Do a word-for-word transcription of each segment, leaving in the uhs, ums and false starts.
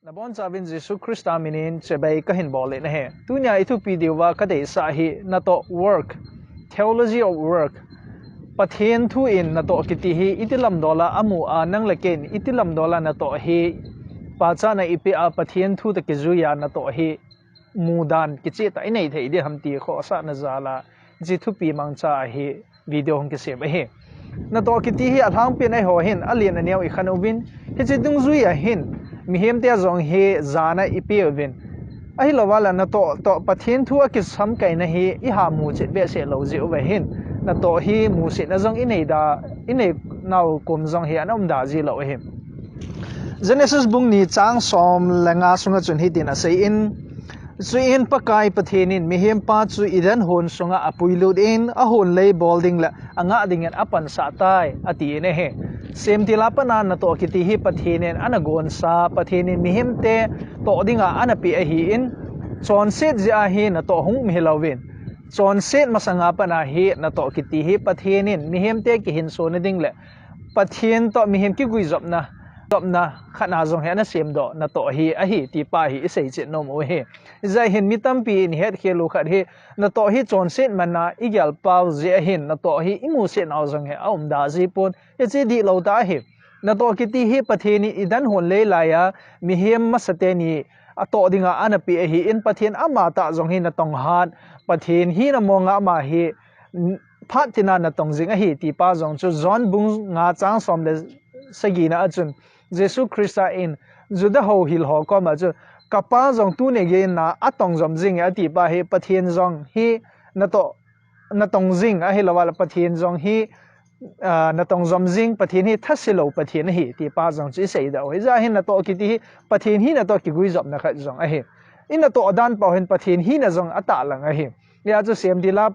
Nabonchauvin Jesu Christa minin chibai kahin bol in ahi. Tunia ithupi diuva kadeisah hi natoh work, theology of work. Pathen thu in natoh kiti hi iti lamdola amu a, nang le keiin iti lamdola natoh hi pachatna ipeh a, Pathen thu toh kijuiya natoh hi mudan kichehtah inei thei ding ham ti khohsahna jal a, hiche thupi mangcha a hi video hung kisem ahi. Natoh kiti hi alhangpin eiho hin alen aneo ikhen uvin, hiche dungjuia hin mihemte jong hi jana ipeh uvin. Ahilouva le natoh toh Pathen thu akisamkaina hi iha muchet behseh lou jeh uva hin, natoh hi muchetna jong inei da, inei nau kom jong hi ana um da ji lou ahi. Genesis bung ni chang som le nga sunga chun hitin asei in, Chuin Pakai Pathen in mihempa chu Eden hon sunga apuilut in, ahon lei bol ding le angah dingin apansah tai, ati in ahi. Semtil a pat a natoh kiti hi Pathen in ana gonsa, Pathen in mihemte toh dinga ana peh ahi in, chonset jeh a hi natoh hung um hilouvin, chonset masanga pat a hi natoh kiti hi Pathen in mihemte kihinsona ding le Pathen toh mihem kiguijopna, jopna khat na jong hi ana semdoh natoh hi ahi ti pa hi isei chet nom u ahi. Hijeh hin mi tampi in hetkhel u khat hi, natoh hi chonset man a igel pau jeh a hin natoh hi imuset nau jong hi aum da ji pon, hiche dihlou tah ahi. Natoh kiti hi Pathen in Eden hon lei laiya mihem masateni atoh dinga ana peh ahi in, Pathen amatah jong hi natong hat, Pathen hina monga ama hi phat tina natong jing ahi ti pa jong chu John bung nga chang som le sagina a chun Jesu Christa in Juda houhil ho koma chu, Kapa jong tuni geiya atong jom jing e, ati pa hi Pathen jong hi natoh, natong jing ahilouva le Pathen jong hi, ah, natong jom jing, Pathen hi thase lou Pathen ahi ti pa jong chu isei doh u. Hijeh hin natoh kiti hi Pathen hina toh kiguijopna khat jong ahi. Inatoh dan pau hin Pathen hina jong atahlang ahi. Hijeh chun semtil a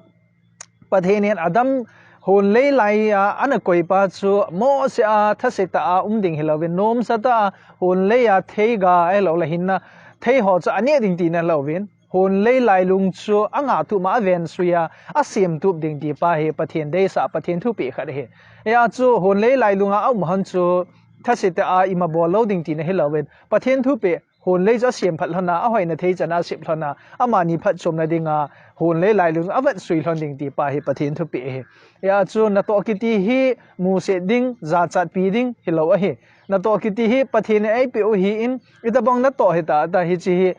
Pathen in Adam hon lei laiya ana koi pa chu mohseh a, thase tah a um ding hilouvin, nomsa tah a hon leiya theiga ahilou le hinna thei ho chu aneh ding tina hilouvin, hon lei lailung chu angah tup ma avensuiya, asemtup ding ti pa hi Pathen deisah, Pathen thupeh khat ahi. Hijeh chun hon lei lailunga aum hon chu thase tah a ima bol lou ding tina hilouvin, Pathen thupeh, hon lei chu asemphat lhon a, ahoina thei chan a asep lhon a, amani phatchomna dinga hon lei lailung avetsui lhon ding ti pa hi Pathen thupeh ahi. Hijeh chun natoh kiti hi muset ding, jachatpi ding hilou ahi. Natoh kiti hi Pathen in eipeh u ahi in, itobang natoh hita tah hiche hi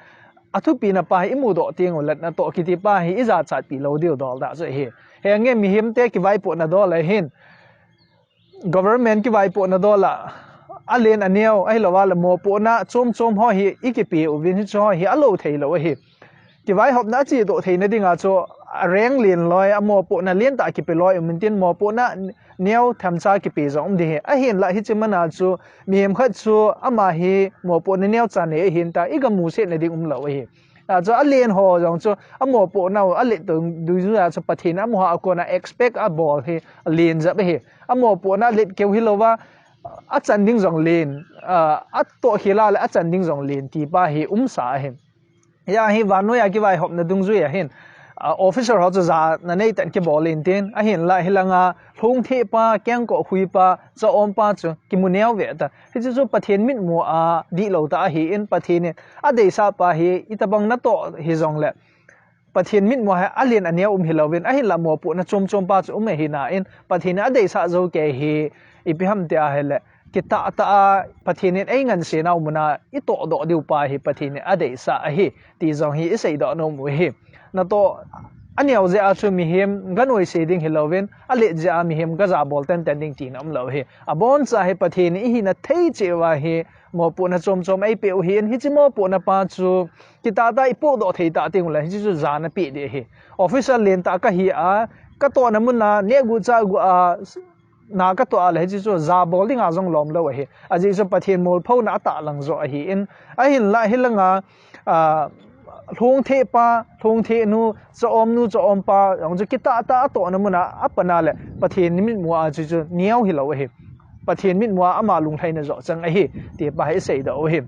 athupina pa hi imudoh teng ule natoh kiti pa hi ijachatpi lou diu dol tah chu ahi. Henge mihemte kivaipohna dol ahin, government kivaipohna dol a, alen aneo ahilouva le mopohna chomchom ho hi ikipe uvin, hiche ho hi alou theilou ahi. Kivaihopna achedoh theina dinga chu areng len loi, amopohna lentah kipe loi um intin, mopohna neo themcha kipe jong um ding ahi. Ahinla hiche man a chu mihem khat chu ama hi mopohna neocha nei ahin ta, iga musetna ding umlou ahi. Achu alen ho jong chu amopohna u alet dungjuiya chu Pathen in amaho a kona expect abol hi alen jep ahi. Amopohna let keu hilouva, achan ding jong len, ah, atoh khel a le achan ding jong len ti pa hi umsa ahi. Hijeh hin vannoiya kivaihopna dungjuia hin, ah, officer ho chu jana neitah in kibol intin, ahinla hilanga lhongtheh pa, kengkoh khui pa, cha-om pa chu kimu neo ve ta. Hiche chu Pathen mitmu a dihlou tah ahi in, Pathen in adeisah pa hi itobang natoh hijongle Pathen mitmu a hi alen aneo um hilouvin, ahinla mopohna chomchom pa chu um ahi na in, Pathen in adeisah jou kei hi ipi ham tia ahile, kitah tah a Pathen in eingansenau mun a itohdoh diu pa hi Pathen in adeisah ahi ti jong hi iseidoh nom u ahi. Natoh aneo jeh a chu mihem ganoise ding hilouvin, alet jeh a mihem gajabol tenten ding tina umlou ahi. Aboncha hi Pathen in ihina thei cheh uva hi mopohna chomchom eipeh u ahi in, hiche mopohna pa chu kitah tah a ipohdoh thei tah teng ule hiche chu jana peh ding ahi. Officer lentah kahi a, katohna mun a nehguh chahguh a na katoh a le hiche chu jabol dinga jong lomlou ahi. Ajeh chu Pathen molphouna atahlang joh ahi in, ahinla hilanga, ah, lhongtheh pa, lhongtheh nu, cha-om nu, cha-om pa jong chu kitah tah a atohna mun a apan a le Pathen mitmu a chu chu neo hilou ahi. Pathen mitmu a ama lunglhaina joh chang ahi ti pa hi iseidoh u ahi.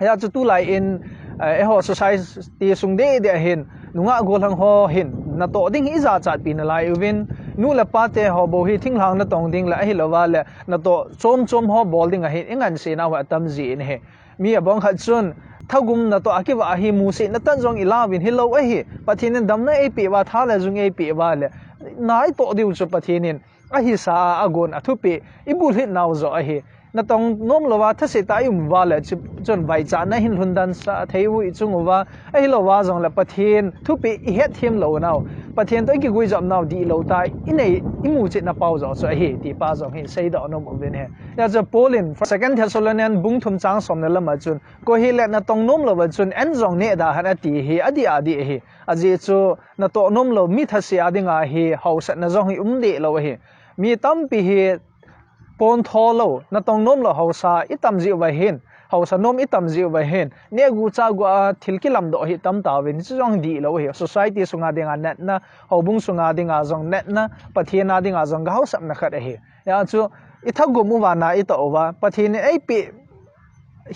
Hijeh chu tulai in, eh, eiho society sung deh deh a hin, nungah gollhang ho hin natoh ding hi ijachatpi nalai uvin, nu le pate ho bou hi thinglhang natong ding le ahilouva le natoh chomchom ho bol ding ahin ingansenau hi atam jin ahi. Mi abang khat chun, thagum natoh a kivah ahi, musit na tan jong ilauvin hilou ahi. Pathen in damna eipeh uva, tha le jung eipeh uva le, na itoh diu chu Pathen in ahisa a, agon a thupeh ibulhit nau joh ahi. Natong nom louva, thaset a i um uva le, chu-, chun vaichana hin lhundan sah thei u i chung uva, ahilouva jongle Pathen thupeh i hetthem lou nau, Pathen toh i kiguijop nau dihlou tah i nei, i muchet na pau joh chu ahi, ti pa jong hi seidoh nom uvin ahi. Hijeh chun Paul in Second Thessalonians bung thum chang som le lama chun, koi hile natong nom louva chun an jong neh da hen ati hi, adih adih ahi. Ajeh chu natoh nom lou mi thase a dinga hi hausatna jong hi um deh lou ahi. Mi tampi hi pon tho lou, natong nom lou hausa i tam jeh uva hin, hausa nom i tam jeh uva hin, neh gu chah gu a thil kilamdoh hi tam tauvin, hichu jong dihlou ahi. Society sunga dinga natna, houbung sunga dinga jong natna, Pathen a dinga jong ga hausatna khat ahi. Hijeh chun i thagum uva na i toh uva, Pathen in eipeh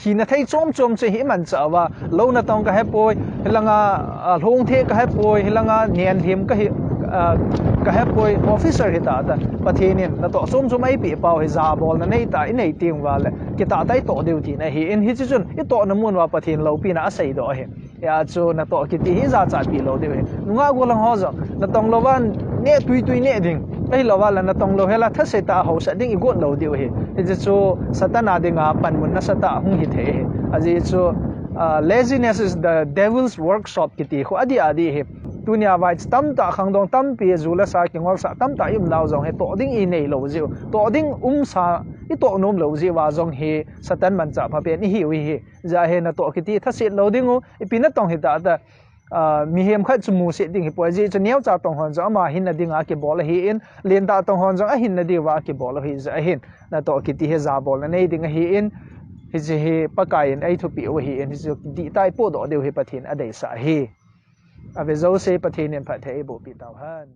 hina thei chom chom chu hi i manchah uva, lou natong ka hepoi, hilanga, ah, lhong thei ka hepoi, hilanga nenlhem ka hi, ah, ka hepoi, officer hita ta. Pathen in natoh chom chom eipeh pau hi jabolna nei tah i nei teng uva le, kitah tah i toh diu tina ahi. Hiche chun i tohna mun uva Pathen loupina aseidoh ahi. Hijeh chun natoh kiti hi jachatpi lou diu ahi. Nungah gollhang ho jong, natong louva neh tuitui neh ding, ahilouva le natong lou hela thaset a hausat ding i got lou diu ahi. Hijeh chun Satan a dinga panmun nasatah hung hithei ahi. Ajeh chu, ah, laziness is the devil's workshop kiti khu adih adih ahi. Tunia vai tamtah khangdong tampi, ju le sa kingolsah tamtah i um nau jong hi toh ding i nei lou jeh u, toh ding umsa i toh nom lou jeh uva jong hi Satan manchah phapen i hiu ahi. Hijeh hin natoh kiti thaset lou ding u, ipi natong hita ta, ah, mihem khat chu musit ding hipoi, ajeh chu neocha tong hon jong ama hinna dinga kibol ahin, lentah tong hon jong ahinna diuva kibol ahi jeh hin, natoh kiti hi jabolna nei ding ahin, hiche hi Pakai in eithupeh u ahin, hiche chu dihtah i pohdoh diu hi Pathen adeisah ahi. Ave jouse Pathen in phatthei eiboh peh tauhen.